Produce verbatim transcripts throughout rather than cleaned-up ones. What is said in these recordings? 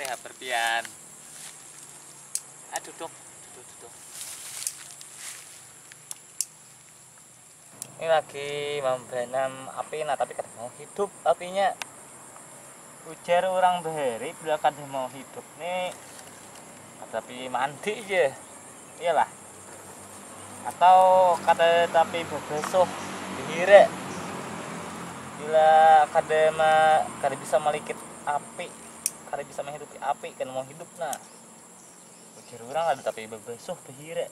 Sehat berpian. Ah, duduk, duduk, duduk. Ini lagi membenam api, nah, tapi kada mau hidup apinya. Ujar orang bahari, bila kada mau hidup nih, kada tapi mandi aja. Iyalah. Atau kada tapi babasuh dihira. Bila kada ma, kada bisa malikit api, kada bisa menghidupi api, kada mau hidup, nah. Ujar orang ada tapi babasuh bahira.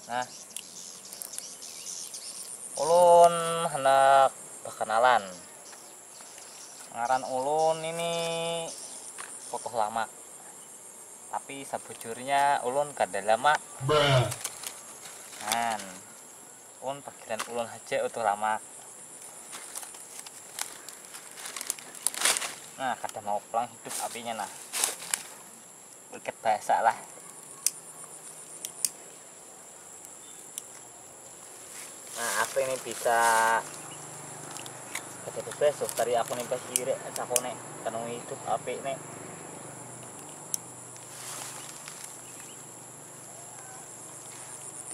Nah, ulun hendak bakanalan. Ngaran ulun ini Putuh Lamak. Tapi sabujurnya ulun kada lamak. Nah, ulun panggilan ulun haja Utuh Lamak. Nah, kada mau pulang hidup apinya, nah. Ikat bahasa lah. Nah, aku ini bisa kada bebas tuh, tadi aku nih pas kiri, aku nih kena hidup api nih.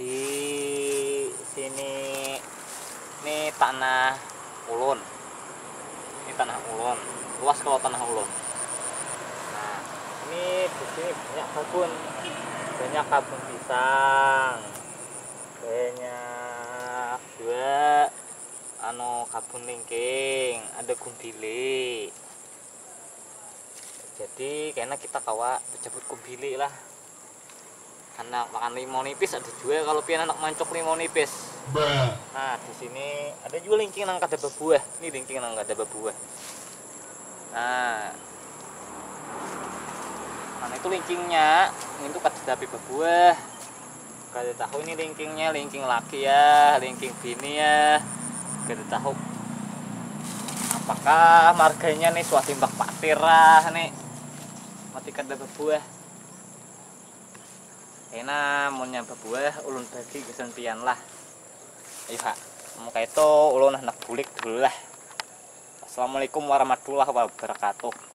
Di sini, ini tanah ulun. Ini tanah ulun. Luas kalau tanah ulun. Nah, ini di sini banyak kabun. Banyak kabun pisang. Banyak juga anu kabun lingking, ada gumbili. Jadi kena kita kawa bercabut gumbili lah. Anak makan limau nipis ada juga kalau pian anak mancok limau nipis. Nah, di sini ada juga lingking nang kada berbuah. Ini lingking nang kada berbuah. Nah, mana itu lingkingnya? Ini tuh kada tapi berbuah. Kada tahu ini lingkingnya, lingking laki ya, lingking bini ya. Kada tahu. Apakah marganya nih suah timbak patir lah nih. Mati kada berbuah. Kena munnya berbuah ulun bagi gasan pian lah. Ayo ha. Muka itu ulun hendak bulik dulu lah. Assalamualaikum warahmatullahi wabarakatuh.